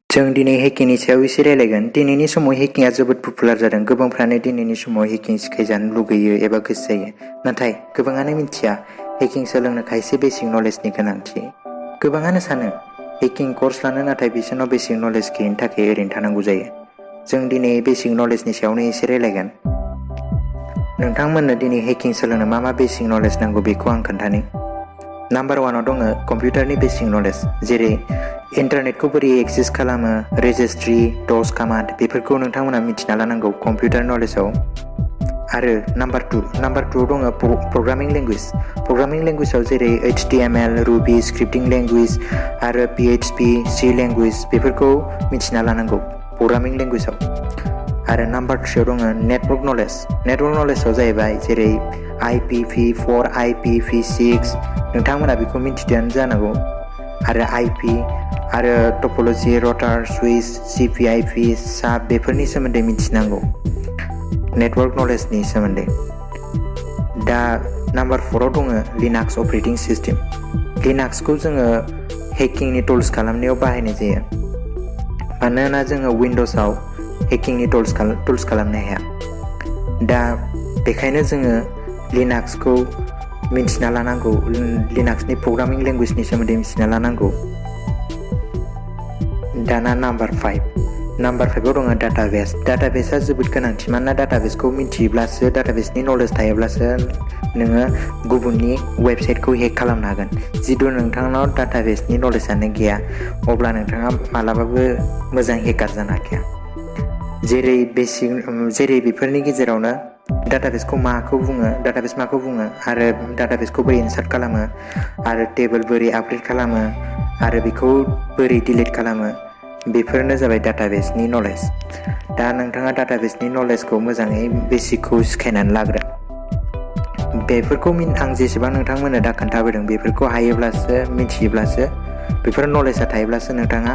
जों दिनै हेकिंनि सायाव एसे रायलायगोन। दिनैनि समाव हेकिंआ जोबोद पपुलार जादों। गोबांफ्रानो दिनैनि समाव हेकिं सिखायजानो लुगैयो एबा गोसो जायो। नाथाय गोबाङानो मिथिया हेकिं सोलोंनो खायसे बेसिक नलेजनि गोनांथि। गोबाङानो सानो हेकिं कर्स लानो, नाथाय बिसोरनाव बेसिक नलेज गैयिनि थाखाय ओरैनो थानांगौ जायो। जों दिनै बेसिक नलेजनि सायावनो एसे रायलायगोन। नोंथांमोननो दिनै हेकिं सोलोंनो मा बेसिक नलेज नांगौ बेखौ आं खोन्थानि। नाम्बार 1आव दङ कम्पिउटारनि बेसिक नलेज, जेरै इन्टारनेटखौ बोरै एक्सेस खालामो, रेजिस्ट्रि, डस कामान्ड, बेफोरखौ नोंथांमोना मिथिना लानांगौ कम्पिउटार नलेजाव। आरो नाम्बार 2आव दङ प्रग्रामिं लेंगुवेज। प्रग्रामिं लेंगुवेजाव जेरै HTML, रुबि, स्क्रिप्टिं लेंगुवेज आरो PHP, C लेंगुवेज, बेफोरखौ मिथिना लानांगौ प्रग्रामिं लेंगुवेजाव। आरो नाम्बार 3आव दङ नेटवर्क नलेज। नेटवर्क नलेजाव जाहैबाय जेरै IPv4, IPv6, नोंथांमोना बेखौ मिथिदोंआनो जानांगौ। आरो IP आरो टपोल'जि, रटार, सुइच, CPIP, साब, बेफोरनि सोमोन्दै मिथिनांगौ नेटवर्क नलेजनि सोमोन्दै। दा नाम्बार 4आव दङ लिनाक्स अपारेटिं सिस्टेम। लिनाक्सखौ जोङो हेकिंनि टुल्स खालामनायाव बाहायनाय जायो, मानोना जोङो विन्ड'सआव हेकिंनि टुल्स खालामनो हाया। दा बेखायनो जोङो लिनाक्सखौ मिथिना लानांगौ, लिनाक्सनि प्रग्रामिं लेंगुवेजनि सोमोन्दै मिथिना लानांगौ। दाना नाम्बार 5आव दङ डाटाबेस। डाटाबेसआ जोबोद गोनांथि, मानोना डाटाबेसखौ मिथियोब्लासो, डाटाबेसनि नलेज थायोब्लासो नोङो गुबुननि वेबसाइटखौ हेक खालामनो हागोन। जिथु नोंथांनाव डाटाबेसनि नलेजआनो गैया, अब्ला नोंथाङा मालाबाबो मोजां हेकार जानो हाखाया। जेरै बेफोरनि गेजेरावनो डाटाबेस माखौ बुङो आरो डाटाबेसखौ बोरै इनसार्ट खालामो, आरो टेबोल बोरै आपडेट खालामो, आरो बेखौ बोरै डिलिट खालामो, बेफोरनो जाबाय डाटाबेसनि नलेज। दा नोंथाङा डाटाबेसनि नलेजखौ मोजाङै बेसिकखौ सिखायनानै लाग्रो। बेफोरखौ आं जेसेबां नोंथांमोननो दा खोन्थाबोदों, बेफोरखौ हायोब्लासो, मिथियोब्लासो, बेफोर नलेजआ थायोब्लासो नोंथाङा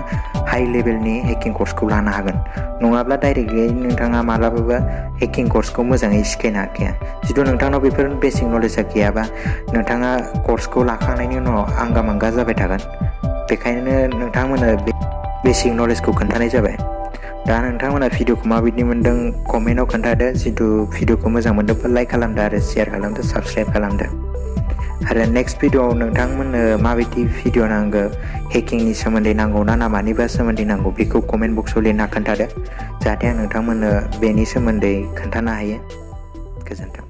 हाइ लेभेलनि हेकिं कर्सखौ लानो हागोन। नङाब्ला डाइरेक्टलि नोंथाङा मालाबाबो हेकिं कर्सखौ मोजाङै सिखायनो हाखाया। जिथु नोंथांनाव बेफोर बेसिक नलेजआ गैयाबा, नोंथाङा कर्सखौ लाखांनायनि उनाव आंगा मांगा जाबाय थागोन। बेखायनो नोंथांमोननो बेसिक नलेजखौ खोन्थानाय जाबाय। दा नोंथांमोना भिडिअखौ माबायदि मोनदों कमेन्टआव खोन्थादो। जिथु भिडिअखौ मोजां मोनदोंबा लाइक खालामदो आरो शेयार खालामदो, साबस्क्राइब खालामदो। आरो नेक्स्ट भिडिअआव नोंथांमोननो माबायदि भिडिअ नांगौ, हेकिंनि सोमोन्दै नांगौ ना मानिबा सोमोन्दै नांगौ, बेखौ कमेन्ट बक्सआव लिरना खोन्थादो, जाहाथे आं नोंथांमोननो बेनि सोमोन्दै खोन्थानो हायो। गोजोन्थों।